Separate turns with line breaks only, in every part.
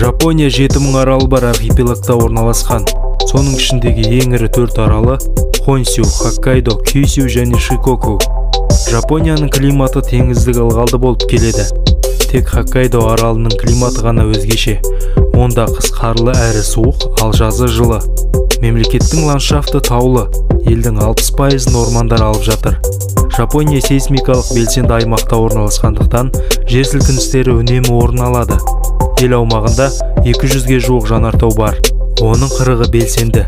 Жапония 7000 аралы бар архипелагта орналасқан. Соның ішіндегі ең ірі 4 аралы Хонсю, Хоккайдо, Кюсю және Шикоку. Жапонияның климаты теңіздік ылғалды болып келеді. Тек Хоккайдо аралының климаты ғана өзгеше. Онда қыс қарлы әрі суық, ал жазы жылы. Мемлекеттің ландшафты таулы, елдің 60%-ын ормандар алып жатыр. Жапония сейсмикалық белсенді аймақта орналасқандықтан жер сілкіністері үнемі орын алады. Ел аумағында 200-ге жуық жанартау бар, оның 40-ы белсенді.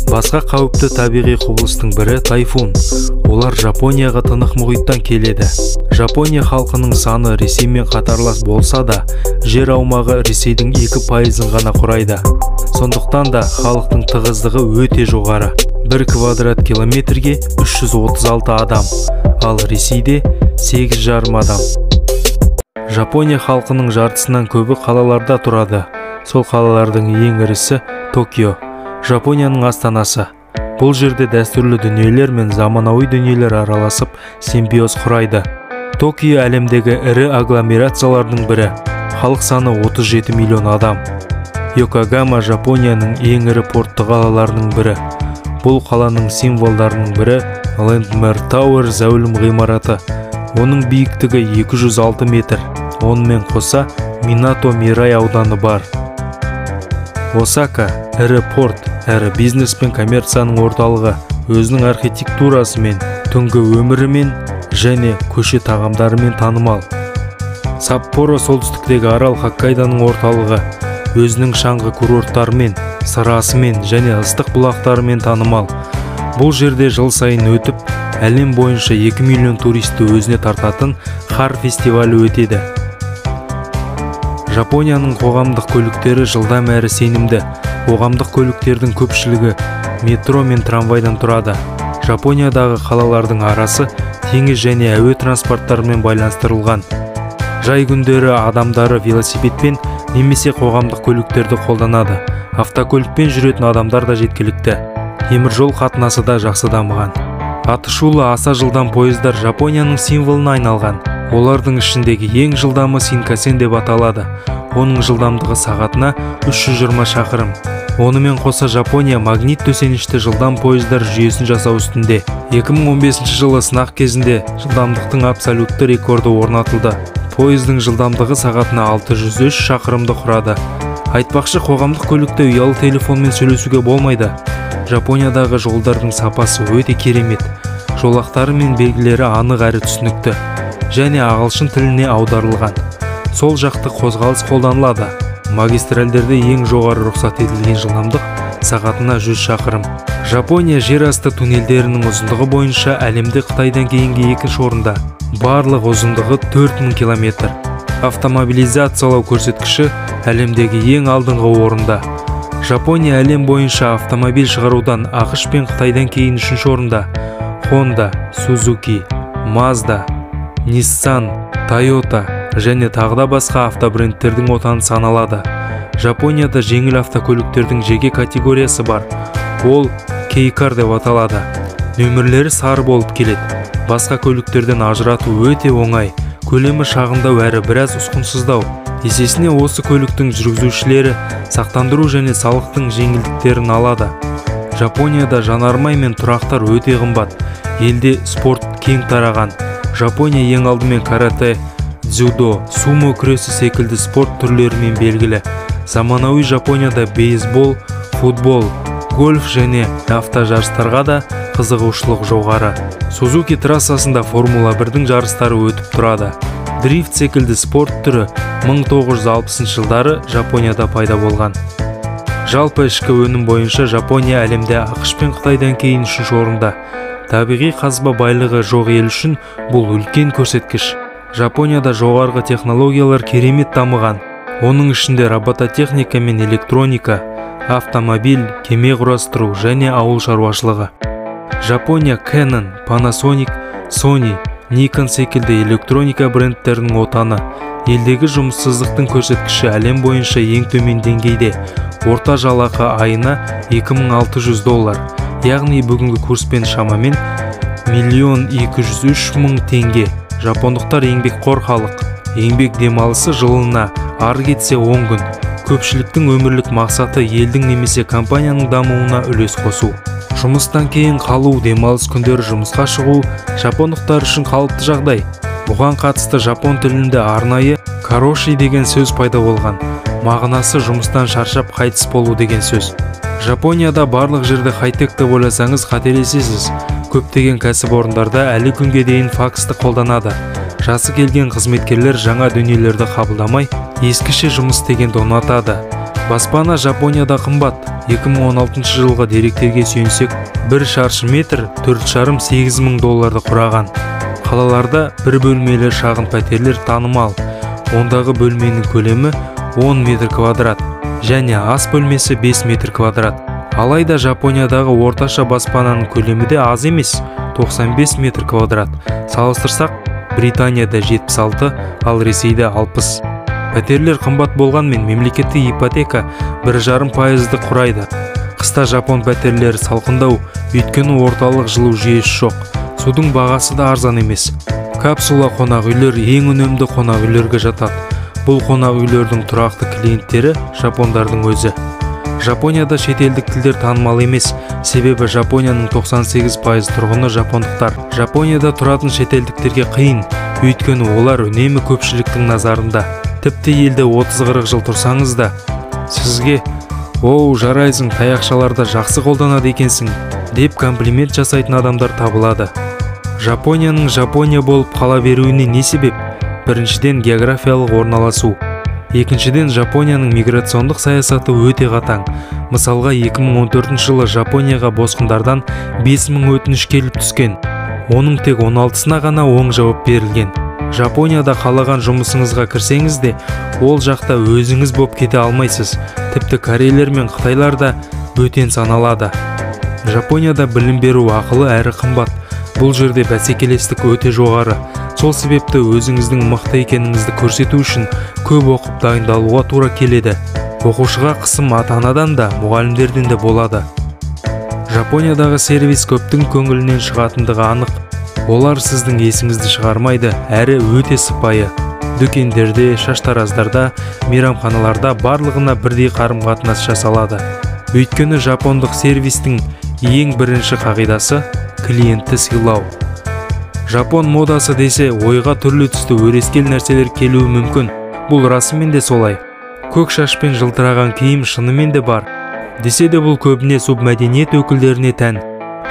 Басқа қауіпті табиғи құбылыстың бірі тайфун. Олар Жапонияға тынық мұхиттан келеді. Жапония халқының саны Ресеймен қатарлас болса да, жер аумағы Ресейдің 2%-ын ғана құрайды. Сондықтан да халықтың тығыздығы өте жоғары. 1 квадрат километрге 336 адам, ал Ресейде 8,5 адам. Жапония халқының жартысынан көбі қалаларда тұрады. Сол қалалардың ең ірісі Токио, Жапонияның астанасы. Бұл жерде дәстүрлі дүниелер мен заманауи дүниелер араласып, симбиоз құрайды. Токио әлемдегі ірі агломерациялардың бірі. Халық саны 37 миллион адам. Йокогама Жапонияның ең ірі портты қалаларының бірі. Бұл қаланың символдарының бірі Landmark Tower зәулім ғимараты. Оның биіктігі 206 метр. Онымен қоса Минато Мирай ауданы бар. Осака ірі порт, әрі бизнес пен коммерцияның орталығы. Өзінің архитектурасымен, түнгі өмірімен және көше тағамдарымен танымал. Саппоро солтүстіктегі арал Хоккайдоның орталығы. Өзінің шаңғы курорттарымен, сырасымен және ыстық бұлақтарымен танымал. Бұл жерде жыл сайын өтіп, әлем бойынша 2 миллион туристі өзіне тартатын Хар фестивалі өтеді. Жапонияның қоғамдық көліктері жылдам әрі сенімді. Қоғамдық көліктердің көпшілігі метро мен трамвайдан тұрады. Жапониядағы қалалардың арасы теңіз және әуе транспорттарымен байланыстырылған. Жай күндері адамдары велосипедпен немесе қоғамдық көліктерді қолданады. Автокөлікпен жүретін адамдар да жеткілікті. Теміржол қатынасы да жақсы дамыған. Атышулы аса жылдам пойыздар Жапонияның символына айналған. Олардың ішіндегі ең жылдамы Синкансен деп аталады. Оның жылдамдығы сағатына 320 шақырым. Онымен қоса Жапония магнит төсенішті жылдам пойыздар жүйесін жасау үстінде. 2015 жылы сынақ кезінде жылдамдықтың абсолютті рекорды орнатылды. Пойыздың жылдамдығы сағатына 603 шақырымды құрады. Айтпақшы, қоғамдық көлікте ұялы телефонмен сөйлесуге болмайды. Жапониядағы жолдардың сапасы өте керемет. Жолақтары мен белгілері анық әрі түсінікті және ағылшын тіліне аударылған. Сол жақты қозғалыс қолданылады. Магистральдерде ең жоғары рұқсат етілген жылдамдық сағатына 100 шақырым. Жапония жер асты туннельдерінің ұзындығы бойынша әлемде Қытайдан кейінгі екінші орында. Барлық ұзындығы 4000 километр. Автомобилизациялау көрсеткіші әлемдегі ең алдыңғы орында. Жапония әлем бойынша автомобиль шығарудан ақш пен Қытайдан кейін үшінші орында. Honda, Suzuki, Mazda, Nissan, Toyota және тағы да басқа автобрендтердің отаны саналады. Жапонияда жеңіл автокөліктердің жеке категориясы бар. Ол кейкар деп аталады. Нөмірлері сары болып келеді. Басқа көліктерден ажырату өте оңай. Көлемі шағындау әрі біраз ұсқынсыздау. Есесіне осы көліктің жүргізушілері сақтандыру және салықтың жеңілдіктерін алады. Жапонияда жанармай мен тұрақтар өте қымбат. Елде спорт кең тараған. Жапония ең алдымен карате, дзюдо, сумо күресі секілді спорт түрлерімен белгілі. Заманауи Жапонияда бейсбол, футбол, гольф және автожарыстарға да қызығушылық жоғары. Сузуки трассасында Формула 1-дің жарыстары өтіп тұрады. Дрифт секілді спорт түрі 1960 жылдары Жапонияда пайда болған. Жалпы ішкі өнім бойынша Жапония әлемде ақш пен Қытайдан кейін үшінші орында. Табиғи қазба байлығы жоқ ел үшін бұл үлкен көрсеткіш. Жапонияда жоғарғы технологиялар керемет дамыған. Оның ішінде робототехника мен электроника, автомобиль, кеме құрастыру және ауыл шаруашылығы. Жапония Canon, Panasonic, Sony, Nikon секілді электроника брендтерінің отаны. Елдегі жұмыссыздықтың көрсеткіші әлем бойынша ең төмен деңгейде. Орта жалақы айына 2600 доллар, яғни бүгінгі курспен шамамен 1 203 000 теңге. Жапондықтар еңбекқор халық. Еңбек демалысы жылына ары кетсе 10 күн. Көпшіліктің өмірлік мақсаты елдің немесе компанияның дамуына үлес қосу. Жұмыстан кейін қалу, демалыс күндері жұмысқа шығу жапондықтар үшін қалыпты жағдай. Бұған қатысты жапон тілінде арнайы кароши деген сөз пайда болған. Мағынасы жұмыстан шаршап қайтыс болу деген сөз. Жапонияда барлық жерде хай-тек деп ойласаңыз қателесесіз. Көптеген кәсіпорындарда әлі күнге дейін факсты қолданады. Жасы келген қызметкерлер жаңа дүниелерді қабылдамай, ескіше жұмыс істегенді ұнатады. Баспана Жапонияда қымбат. 2016 жылғы деректерге сүйенсек, бір шаршы метр 4,5-8 мың долларды құраған. Қалаларда бір бөлмелі шағын пәтерлер танымал. Ондағы бөлменің көлемі 10 метр квадрат және ас бөлмесі 5 метр квадрат. Алайда Жапониядағы орташа баспананың көлемі де аз емес, 95 метр квадрат. Салыстырсақ, Британияда 76, ал Ресейде 60. Пәтерлер қымбат болғанмен мемлекеттік ипотека 1,5%-ды құрайды. Қыста жапон пәтерлері салқындау, өйткені орталық жылу жүйесі жоқ. Судың бағасы да арзан емес. Капсула қонақ үйлер ең үнемді қонақ үйлерге жатады. Бұл қонақ үйлердің тұрақты клиенттері жапондардың өзі. Жапонияда шетелдік тілдер танымал емес, себебі Жапонияның 98% тұрғыны жапондықтар. Жапонияда тұратын шетелдіктерге қиын, өйткені олар үнемі көпшіліктің назарында. Тіпті елде 30-40 жыл тұрсаңыз да, сізге «Оу, жарайсың, таяқшаларды жақсы қолданады екенсің» деп комплимент жасайтын адамдар табылады. Жапонияның Жапония болып қала беруіне не себеп? Біріншіден, географиялық орналасу. Екіншіден, Жапонияның миграциондық саясаты өте қатаң. Мысалға, 2014 жылы Жапонияға босқындардан 5000 өтініш келіп түскен. Оның тек 16-сына ғана оң жауап берілген. Жапонияда қалаған жұмысыңызға кірсеңіз де, ол жақта өзіңіз боп кете алмайсыз. Тіпті корейлер мен қытайлар да бөтен саналады. Жапонияда білім беру ақылы әрі қымбат. Бұл жерде бәсекелестік өте жоғары. Сол себепті өзіңіздің мықты екеніңізді көрсету үшін көп оқып дайындалуға тура келеді. Оқушыға қысым ата-анадан да, мұғалімдерден де болады. Жапониядағы сервис көптің көңілінен шығатындығы анық. Олар сіздің есіңізді шығармайды, әрі өте сыпайы. Дүкендерде, шаштараздарда, мейрамханаларда барлығына бірдей қарым-қатынас жасалады. Өйткені жапондық сервистің ең бірінші қағидасы клиентті сыйлау. Жапон модасы десе, ойға түрлі түсті өрескел нәрселер келуі мүмкін. Бұл расымен де солай. Көк шашпен жылтыраған киім шынымен де бар. Десе де бұл көбіне субмәдениет өкілдеріне тән.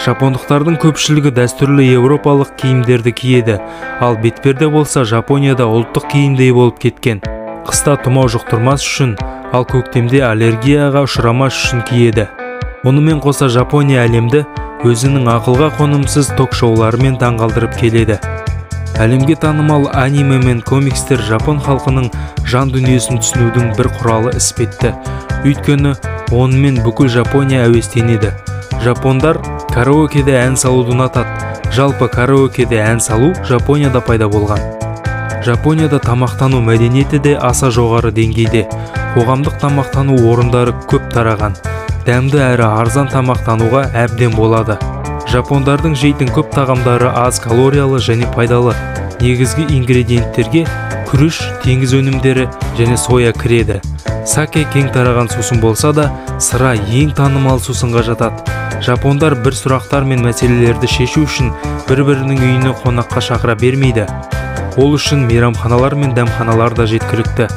Жапондықтардың көпшілігі дәстүрлі еуропалық киімдерді киеді, ал бетперде болса Жапонияда ұлттық киімдей болып кеткен. Қыста тұмау жұқтырмас үшін, ал көктемде аллергияға ұшырамас үшін киеді. Онымен қоса Жапония әлемді өзінің ақылға қонымсыз ток-шоуларымен таңғалдырып келеді. Әлемге танымал аниме мен комикстер жапон халқының жан дүниесін түсінудің бір құралы іспетті. Өйткені онымен бүкіл Жапония әуестенеді. Жапондар караокеде ән салуды ұнатады. Жалпы караокеде ән салу Жапонияда пайда болған. Жапонияда тамақтану мәдениеті де аса жоғары деңгейде. Қоғамдық тамақтану орындары көп тараған. Дәмді әрі арзан тамақтануға әбден болады. Жапондардың жейтін көп тағамдары аз калориялы және пайдалы. Негізгі ингредиенттерге күріш, теңіз өнімдері және соя кіреді. Саке кең тараған сусын болса да, сыра ең танымал сусынға жатады. Жапондар бір сұрақтар мен мәселелерді шешу үшін бір-бірінің үйіне қонаққа шақыра бермейді. Ол үшін мейрамханалар мен дәмханалар да жеткілікті.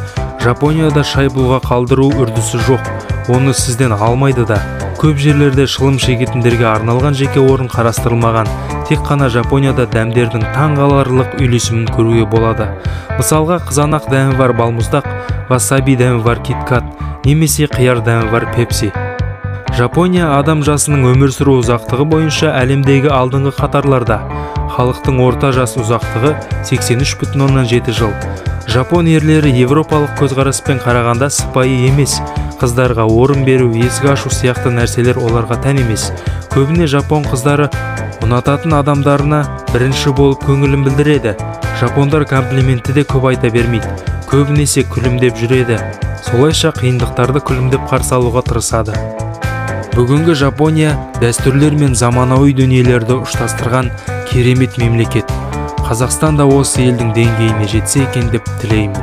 Жапонияда шай бұлға қалдыру үрдісі жоқ, оны сізден алмайды да. Көп жерлерде шылым шегетіндерге арналған жеке орын қарастырылмаған. Тек қана Жапонияда дәмдердің таңғаларлық үйлесімін көруге болады. Мысалға, қызанақ дәмі бар балмұздақ, васаби дәмі бар киткат немесе қияр дәмі бар пепси. Жапония адам жасының өмір сүру ұзақтығы бойынша әлемдегі алдыңғы қатарларда. Халықтың орта жас ұзақтығы 83,7 жыл. Жапон ерлері европалық көзқараспен қарағанда сыпайы емес. Қыздарға орын беру, есік ашу сияқты нәрселер оларға тән емес. Көбіне жапон қыздары ұнататын адамдарына бірінші болып көңілін білдіреді. Жапондар комплиментті де көп айта бермейді. Көбінесе күлімдеп жүреді. Солайша қиындықтарды күлімдеп қарсы алуға тырысады. Бүгінгі Жапония дәстүрлер мен заманауи дүниелерді ұштастырған керемет мемлекет. Қазақстан да осы елдің деңгейіне жетсе екен деп тілеймін.